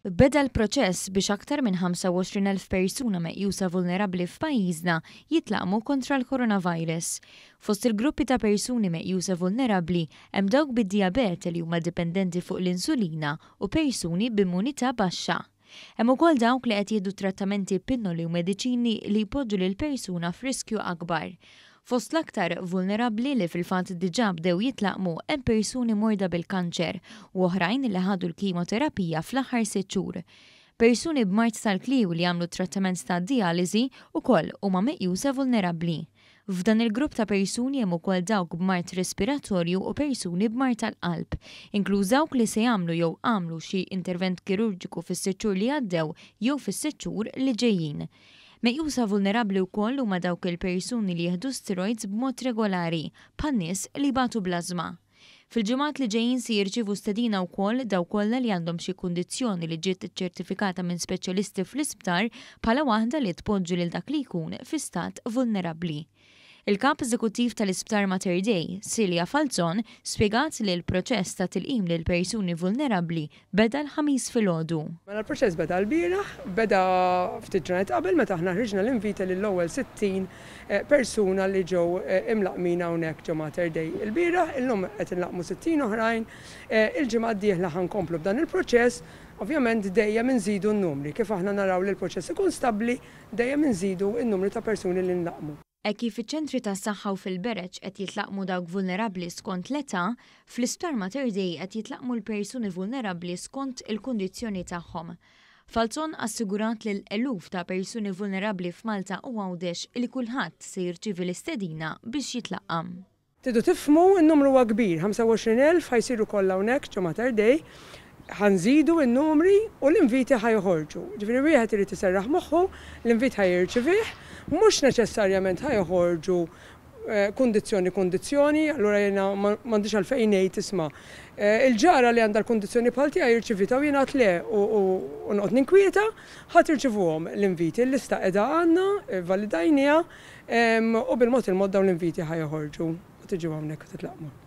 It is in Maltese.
Beda l-proċess biex aktar minn 25,000 persuna meqjusa vulnerabbli f'pajjiżna jitlaqqmu kontra l-coronavirus. Fost il-gruppi ta' persuni meqjusa vulnerabbli hemm dawk bid-dijabete li huma dipendenti fuq l-insulina u persuni b'immunità baxxa. Hemm ukoll dawk li qed jieħdu trattamenti b'pinnoli u mediċini li jpoġġu lill-persuna f'riskju akbar. Fost l-aktar vulnerabbli li fil-fatt diġà bdew jitlaqqmu hemm persuni morda bil-kanċer u oħrajn li ħadu l-kimoterapija fl-aħħar sitt xhur. Persuni b'mard tal-kliewi li għamlu trattament ta' dijaliżi wkoll huma meqjusa vulnerabbli. F'dan il-grupp ta' persuni hemm ukoll dawk b'mard respiratorju u persuni b'mard tal-qalb, inkluż dawk li se jagħmlu jew għamlu xi intervent kirurġiku fis-sitt xhur li għaddew jew fis-sitt xhur li ġejjin. Meqjusa vulnerabbli wkoll huma dawk il-persuni li jieħdu steroids b'mod regolari, bħan-nies li jbatu bl-ażma. Fil-ġimgħat li ġejjin se jirċievu stedina wkoll dawk kollha li għandhom xi kundizzjoni li ġiet iċċertifikata minn speċjalisti fl-isptar bħala waħda li tpoġġi lil dak li jkun fi stat vulnerabbli. Il-Kap Eżekuttiv tal-Isptar Mater Dei, Celia Falzon, spjegat li l-proċess ta' tilqim lil persuni vulnerabbli beda l-Ħamis filgħodu. Mela l-proċess beda lbieraħ, beda ftit ġranet qabel meta aħna ħriġna l-invite lill-ewwel 60 persuna li ġew imlaqqmin hawnhekk ġo Mater Dei ilbieraħ, illum qed inlaqqmu 60 oħrajn, il-ġimgħa d-dieħla ħa nkomplu b'dan il-proċess, ovvjament dejjem inżidu n-numri, kif aħna naraw li l-proċess ikun stabbli dejjem inżidu n-numri ta' persuni li nlaqqmu. Hekk kif fiċ-ċentri tas-saħħa u fil-bereġ qed jitlaqqmu dawk vulnerabbli skont l-età, fl-Isptar Mater Dei qed jitlaqqmu l-persuni vulnerabbli skont il-kundizzjoni tagħhom. Falzon assigurat lil eluf ta' persuni vulnerabbli f'Malta u Għawdex li kulħadd se jirċievi l-istedina biex jitlaqqam. Tridu tifhmu, in-numru huwa kbir, 25,000 ħa jsiru kollha hawnhekk ġo Mater Dei, ħa nżidu n-numri u l-inviti ħa joħorġu. Jiġifieri wieħed irid iserraħ moħħu, l-invit ħa jirċivih, mhux neċessarjament ħa joħorġu kundizzjoni kundizzjoni, allura jiena m'għandix għalfejn ngħid isma' il-ġara li għandha l-kundizzjoni bħal tiegħi rċivitha u jien għad le u noqgħod ninkwieta, ħa tirċivuhom l-inviti, il-lista qiegħda għandna, validajniha, U bil-mod il-mod dawn l-inviti ħa joħorġu u tiġu hawnhekk u titlaqqmu.